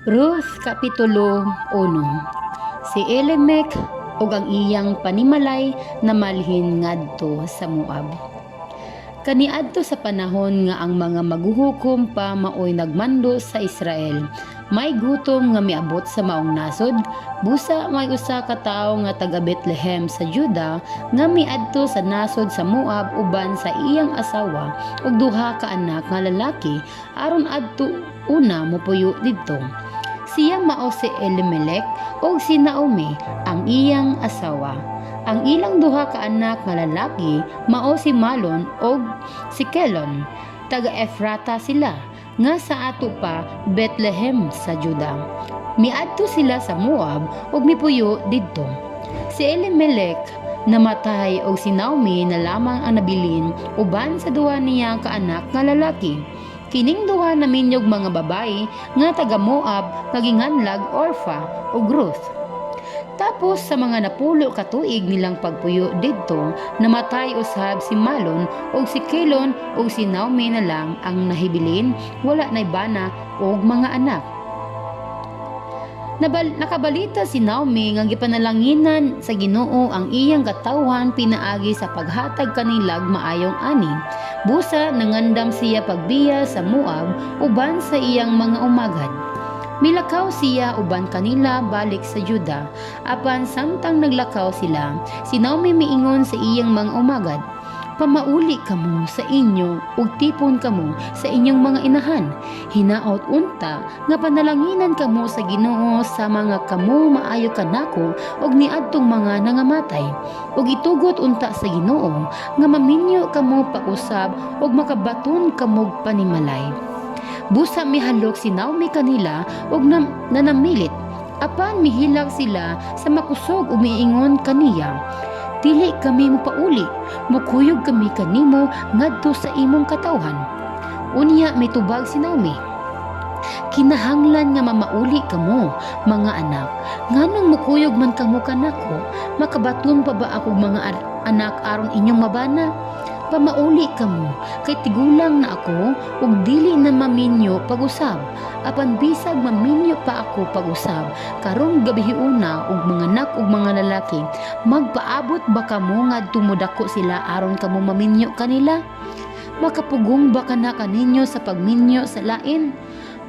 Ruth Kapitulo 1. Si Elimelech ug ang iyang panimalay namalhin ngadto sa Moab. Kaniadto sa panahon nga ang mga maghuhukom pa maoy nagmando sa Israel, may gutom nga miabot sa maong nasod. Busa may usa ka tawo nga taga Bethlehem sa Juda nga miadto sa nasod sa Moab uban sa iyang asawa ug duha ka anak nga lalaki aron adto una mopuyo didto. Siya mao si Elimelech ug si Naomi ang iyang asawa. Ang ilang duha ka anak nga lalaki mao si Malon ug si Kelon. Taga Efrata sila nga sa ato pa Bethlehem sa Juda. Miadto sila sa Moab ug mipuyo didto. Si Elimelech namatay ug si Naomi na lamang ang nabilin uban sa duha niya ka anak nga lalaki. Kining duha naminyog mga babayi nga taga Moab nga ginganlag Orpha ug Ruth. Tapos sa mga 10 ka tuig nilang pagpuyo didto, namatay usab si Malon ug si Kelon ug si Naomi na lang ang nahibilin, wala nay bana ug mga anak. Nakabalita si Naomi nga gipanalanginan sa Ginoo ang iyang katawhan pinaagi sa paghatag kanilag maayong ani. Busa nangandam siya pagbiya sa Moab uban sa iyang mga umagad. Milakaw siya uban kanila balik sa Juda. Apan samtang naglakaw sila, si Naomi miingon sa iyang mga umagad, "Pamauli kamo sa inyo ug tipon kamo sa inyong mga inahan. Hinaot unta nga panalanginan kamo sa Ginoo sa mga kamo maayo kanako ug niadtong mga nangamatay. Ug itugot unta sa Ginoo nga maminyo kamo pausab ug makabaton kamog panimalay." Busa mihalok si Naomi kanila ug nanamilit. Apan mihilak sila sa makusog ug miingon kaniya, "Dili kami mopauli, mukuyog kami kanimo ngadto sa imong katawhan." Unya mitubag si Naomi, "Kinahanglan nga mamauli kamo, mga anak. Nganong mukuyog man kamo kanako? Makabaton pa ba akong mga anak aron inyong mabana? Pamauli kamo, kay tigulang na ako ug dili na maminyo pag-usab. Apan bisag maminyo pa ako pag-usab karong gabihiuna ug manganak og mga lalaki, magpaabot ba kamo ngadto modako sila aron kamo maminyo kanila? Makapugong ba kana kaninyo sa pagminyo sa lain?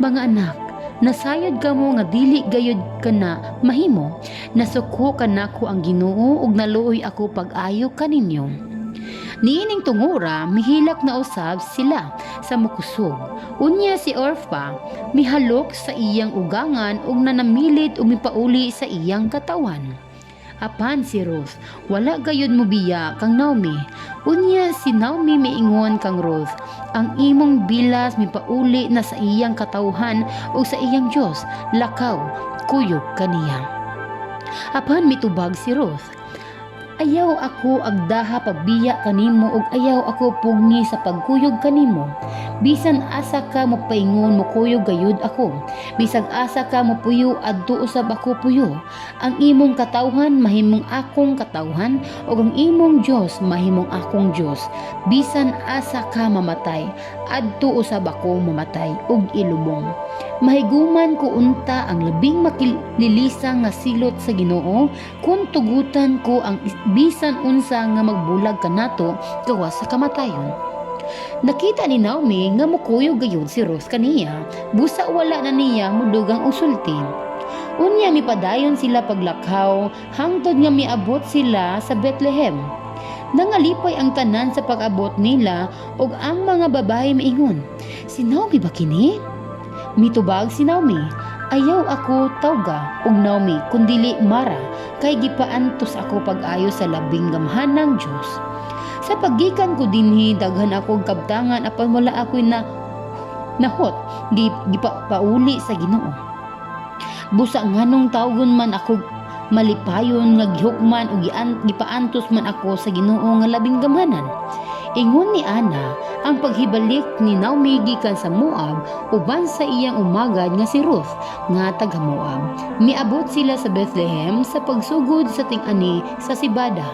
Mga anak, nasayod kamo nga dili gayud kana mahimo. Nasuko kanako ang Ginoo ug naluoy ako pag-ayo kaninyo." Niining tungura, mihilak na usab sila sa makusog. Unya si Orpha mihalok sa iyang ugangan ug nanamilit ug mipauli sa iyang katawan. Apan si Ruth, wala gayud mobiya kang Naomi. Unya si Naomi miingon kang Ruth, "Ang imong bilas mipauli na sa iyang katawhan ug sa iyang Dios. Lakaw, kuyog kaniya." Apan mitubag si Ruth, "Ayaw ako agdaha pagbiya kanimo ug ayaw ako pugngi sa pagkuyog kanimo. Bisan asa ka mopaingon, mokuyog gayud ako. Bisag asa ka mopuyo, adto usab ako puyo. Ang imong katawhan mahimong akong katawhan ug ang imong Dios mahimong akong Dios. Bisan asa ka mamatay, adto usab ako mamatay ug ilubong. Mahiguman ko unta ang labing makililisang nga silot sa Ginoo kung tugutan ko ang bisan unsa nga magbulag kanato gawas sa kamatayon." Nakita ni Naomi nga mukuyog gayud si Ruth kaniya, busa wala na niya mudugang og sulti. Unya mipadayon sila paglakaw hangtod nga miabot sila sa Bethlehem. Nangalipay ang tanan sa pag-abot nila ug ang mga babae miingon, "Si Naomi ba kini?" Mitubag si Naomi, "Ayaw ako tawga og Naomi kundili Mara, kay gipaantos ako pag-ayo sa labing gamhanang Dios. Sa paggikan ko dinhi, daghan ako og kabtangan, apan wala ako'y na nahot gipauli sa Ginoo. Busa nganong tawgon man ako malipayon nga gihukman o gipaantos man ako sa Ginoo nga labing gamhanan?" Ingon ni Ana, ang paghibalik ni Naomi gikan sa Moab uban sa iyang umagad nga si Ruth nga taga Moab. Miabot sila sa Bethlehem sa pagsugod sa ting-ani sa sibada.